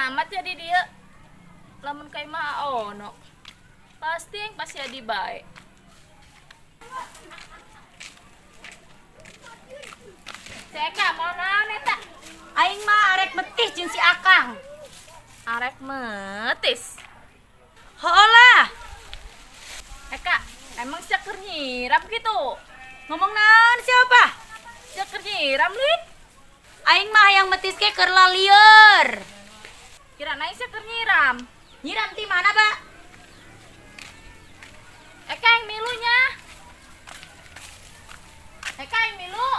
Amat ya di dieu. Lamun ka imah Ono. Pasti yang pasti adi bae. Ceka mau naon eta? Aing mah arek metis jeung si Akang. Arek metis. Hooh lah. Eka, emang sia keur nyiram gitu? Ngomong naon siapa? Sia keur nyiram, Lin? Aing mah hayang metis ke keur lalieur. Kira naik sia keur nyiram. Nyiram ti mana, Pak? Eka yang milunya. Eka yang milu.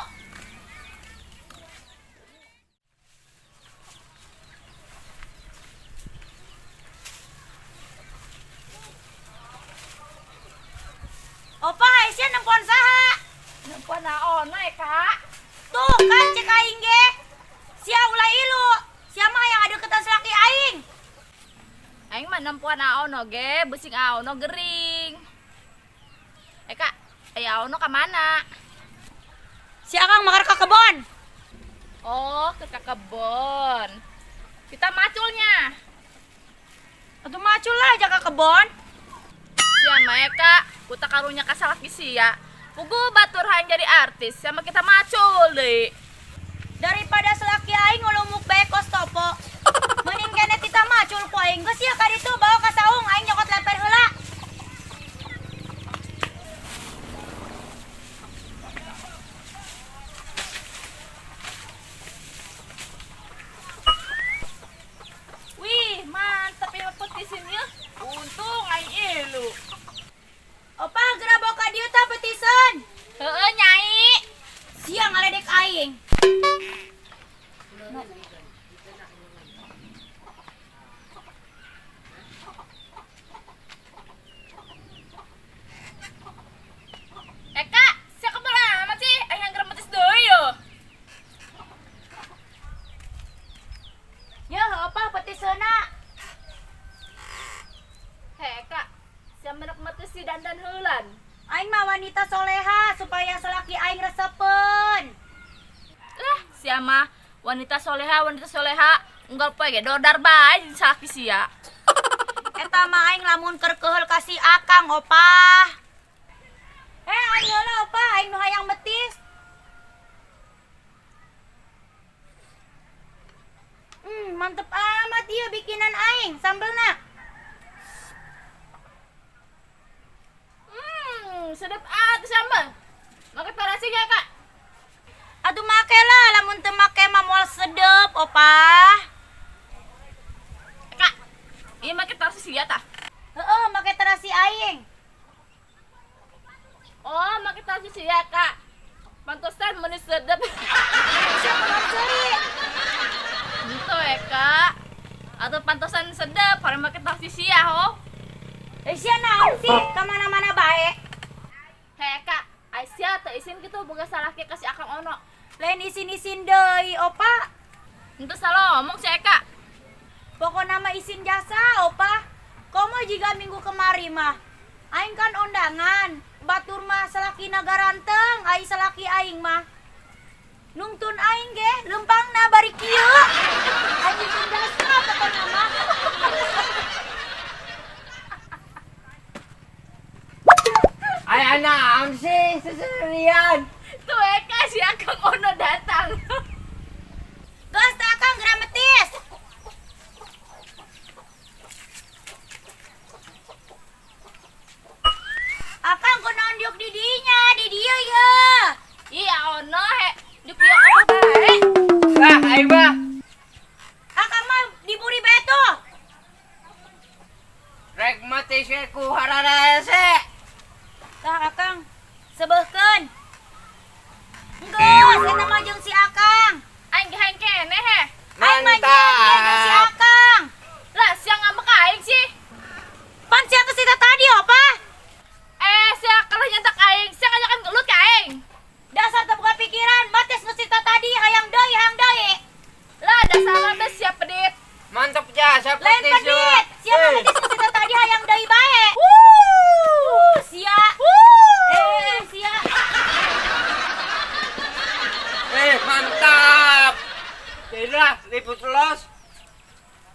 Opa, sia nempoan saha? Nempoan naon Eka? Tuh kan cek aing ge. Sia ulah ilu. Sia mah hayang adeukeutan salaki aing. Aing mah nempoan Aono ge, besing Aono gering. Eka, aya Aono ka mana? Si Akang makar ka kebon. Oh, ke kebon. Kita maculnya. Atuh macul lah aja ka kebon. Sia mah Eka, kuta karunya ka salaki sia. Pugu batur hayang jadi artis, sama kita macul deui. Daripada selaki aing ngulumuk bae kos topo. Mending kene tita macul ku aing. Geus sia ka ditu bawa ka saung aing nyokot lemper heula. Wih, mantep ya petisin ya. Untung aing ilu. Opa geura bawa ka dieu tah petiseun. Heeh, Nyai. Sia ngaledek aing. Eka, sia kebel amat sih? Aing yang metis deui yo. Yeuh, opa petiseunna. Hei, Eka, sia menek metis si dandan heulan. Aing mah wanita soleha supaya selaki aing resepeun. Lah, sia mah wanita soleha, unggal poe ge dodar bae jeung salaki sia. Eta mah aing lamun keur keuheul ka si Akang, opa. Eh, aing heula opa, aing nu hayang metis. Mantep amat ieu bikinan aing sambelna. Sedep atuh sambel. Make terasi ge, Kak? Atuh make lah, lamun teu make mah moal sedep, opa. Kak, ieu make terasi sia tah? Heeh, make terasi aing. Oh, make terasi sia, Kak. Pantesan meuni sedep. Sia kumaha seuri? Henteu, Kak. Atau pantesan sedep, hari make terasi sia, ho. Eh, sia naon sih? Ka mana-mana bae. Hei, Kak, ai sia teu isin kitu boga salaki ka si Akang Ono. Lain isin-isin deui, opa. Henteu salah ngomong si Eka. Pokona mah isin jasa, opa. Komo jiga minggu kemari mah. Aing kan ondangan, batur mah salakina garanteng, ai salaki aing mah. Nungtun aing ge lempangna bari kieu. Aing isin jasa pokona mah. Ay, naon sih seserian? Tuh Eka si Akang Ono datang. Geus tah Akang geura metis. Akang kunaon diuk di dinya, di dieu ye. Iya Ono he, diuk dieu apa bae? Lah, aing mah. Akang mah diburi bae tuh. Rek metis ku hararese. Tah Akang, sebeuhkeun. Geus, eta mah jeung si Akang. Aing ge hayang keneh he. Aing mah jeung ge jeung si Akang. Lah, sia ngambek ka aing sih. Pan sia geus cerita tadi, opa. Eh, sia kalah nyantak aing, sia ngajakan gelut ka aing. Dasar teu boga pikiran, bates geus cerita tadi hayang deui, hayang deui. Lah, dasar teh sia pedit. Mantep jasa Lain petis pedit. Sia mah metis geus cerita tadi hayang deui bae. Sia. Eh, sia. Eh, mantap. Tidak, ribut los.